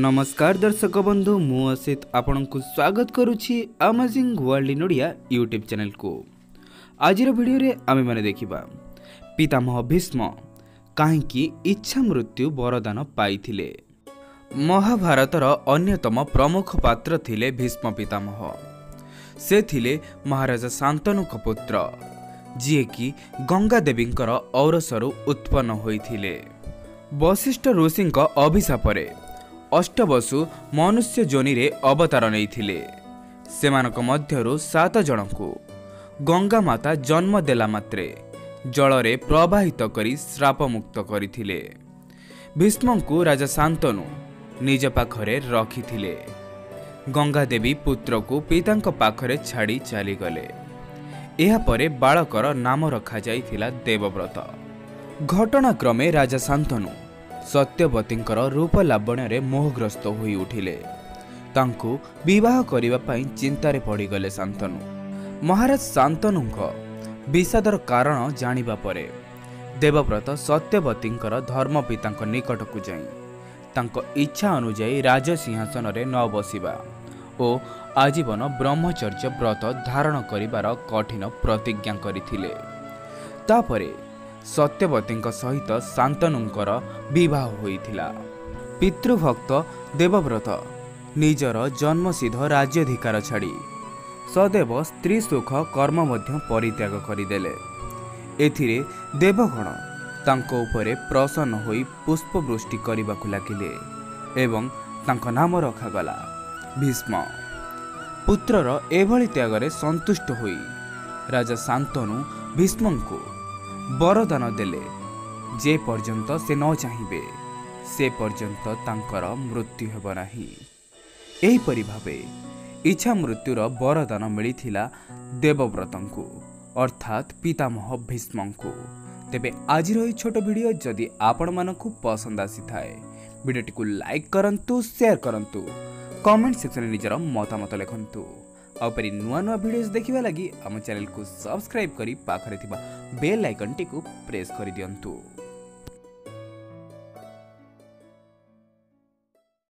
ନମସ୍କାର ଦର୍ଶକ ବନ୍ଧୁ, ମୁଁ ଅସିତ ଆପଣଙ୍କୁ ସ୍ୱାଗତ କରୁଛି amazing world in Odia YouTube ଚ୍ୟାନେଲକୁ। ଆଜିର ଭିଡ଼ିଓରେ ଆମେମାନେ ଦେଖିବା ପିତାମହ ଭୀଷ୍ମ କାହିଁକି ଇଚ୍ଛା ମୃତ୍ୟୁ ବରଦାନ ପାଇଥିଲେ। ମହାଭାରତର ଅନ୍ୟତମ ପ୍ରମୁଖ ପାତ୍ର ଥିଲେ ଭୀଷ୍ମ ପିତାମହ। ସେ ଥିଲେ ମହାରାଜା ଶାନ୍ତନୁଙ୍କ ପୁତ୍ର, ଯିଏକି ଗଙ୍ଗା ଦେବୀଙ୍କର ଔରସରୁ ଉତ୍ପନ୍ନ ହୋଇଥିଲେ। ବଶିଷ୍ଠ ଋଷିଙ୍କ ଅଭିଶାପରେ ଅଷ୍ଟବସୁ ମନୁଷ୍ୟ ଯୋନିରେ ଅବତାର ନେଇଥିଲେ। ସେମାନଙ୍କ ମଧ୍ୟରୁ 7 ଜଣଙ୍କୁ ଗଙ୍ଗା ମାତା ଜନ୍ମ ଦେଲା ମାତ୍ରେ ଜଳରେ ପ୍ରବାହିତ କରି ଶ୍ରାପମୁକ୍ତ କରିଥିଲେ। ଭୀଷ୍ମଙ୍କୁ ରାଜା ଶାନ୍ତନୁ ନିଜ ପାଖରେ ରଖିଥିଲେ। ଗଙ୍ଗାଦେବୀ ପୁତ୍ରକୁ ପିତାଙ୍କ ପାଖରେ ଛାଡ଼ି ଚାଲିଗଲେ। ଏହାପରେ ବାଳକର ନାମ ରଖାଯାଇଥିଲା ଦେବବ୍ରତ। ଘଟଣାକ୍ରମେ ରାଜା ଶାନ୍ତନୁ ସତ୍ୟବତୀଙ୍କର ରୂପ ଲାବଣ୍ୟରେ ମୋହଗ୍ରସ୍ତ ହୋଇ ଉଠିଲେ। ତାଙ୍କୁ ବିବାହ କରିବା ପାଇଁ ଚିନ୍ତାରେ ପଡ଼ିଗଲେ ଶାନ୍ତନୁ। ମହାରାଜ ଶାନ୍ତନୁଙ୍କ ବିଷାଦର କାରଣ ଜାଣିବା ପରେ ଦେବବ୍ରତ ସତ୍ୟବତୀଙ୍କର ଧର୍ମପିତାଙ୍କ ନିକଟକୁ ଯାଇ ତାଙ୍କ ଇଚ୍ଛା ଅନୁଯାୟୀ ରାଜସିଂହାସନରେ ନ ବସିବା ଓ ଆଜୀବନ ବ୍ରହ୍ମଚର୍ଯ୍ୟ ବ୍ରତ ଧାରଣ କରିବାର କଠିନ ପ୍ରତିଜ୍ଞା କରିଥିଲେ। ତାପରେ ସତ୍ୟବତୀଙ୍କ ସହିତ ଶାନ୍ତନୁଙ୍କର ବିବାହ ହୋଇଥିଲା। ପିତୃଭକ୍ତ ଦେବବ୍ରତ ନିଜର ଜନ୍ମସିଦ୍ଧ ରାଜ୍ୟାଧିକାର ଛାଡ଼ି ସଦେବ ସ୍ତ୍ରୀ ସୁଖ କର୍ମ ମଧ୍ୟ ପରିତ୍ୟାଗ କରିଦେଲେ। ଏଥିରେ ଦେବଗଣ ତାଙ୍କ ଉପରେ ପ୍ରସନ୍ନ ହୋଇ ପୁଷ୍ପବୃଷ୍ଟି କରିବାକୁ ଲାଗିଲେ ଏବଂ ତାଙ୍କ ନାମ ରଖାଗଲା ଭୀଷ୍ମ। ପୁତ୍ରର ଏଭଳି ତ୍ୟାଗରେ ସନ୍ତୁଷ୍ଟ ହୋଇ ରାଜା ଶାନ୍ତନୁ ଭୀଷ୍ମଙ୍କୁ ବରଦାନ ଦେଲେ, ଯେ ପର୍ଯ୍ୟନ୍ତ ସେ ନ ଚାହିଁବେ ସେ ପର୍ଯ୍ୟନ୍ତ ତାଙ୍କର ମୃତ୍ୟୁ ହେବ ନାହିଁ। ଏହିପରି ଭାବେ ଇଚ୍ଛା ମୃତ୍ୟୁର ବରଦାନ ମିଳିଥିଲା ଦେବବ୍ରତଙ୍କୁ, ଅର୍ଥାତ୍ ପିତାମହ ଭୀଷ୍ମଙ୍କୁ। ତେବେ ଆଜିର ଏହି ଛୋଟ ଭିଡ଼ିଓ ଯଦି ଆପଣମାନଙ୍କୁ ପସନ୍ଦ ଆସିଥାଏ, ଭିଡ଼ିଓଟିକୁ ଲାଇକ୍ କରନ୍ତୁ, ସେୟାର କରନ୍ତୁ, କମେଣ୍ଟ ସେକ୍ସନରେ ନିଜର ମତାମତ ଲେଖନ୍ତୁ। ଆଉ ପରି ନୂଆ ନୂଆ ଭିଡ଼ିଓସ୍ ଦେଖିବା ଲାଗି ଆମ ଚ୍ୟାନେଲକୁ ସବସ୍କ୍ରାଇବ୍ କରି ପାଖରେ ଥିବା ବେଲ୍ ଆଇକନ୍ଟିକୁ ପ୍ରେସ୍ କରିଦିଅନ୍ତୁ।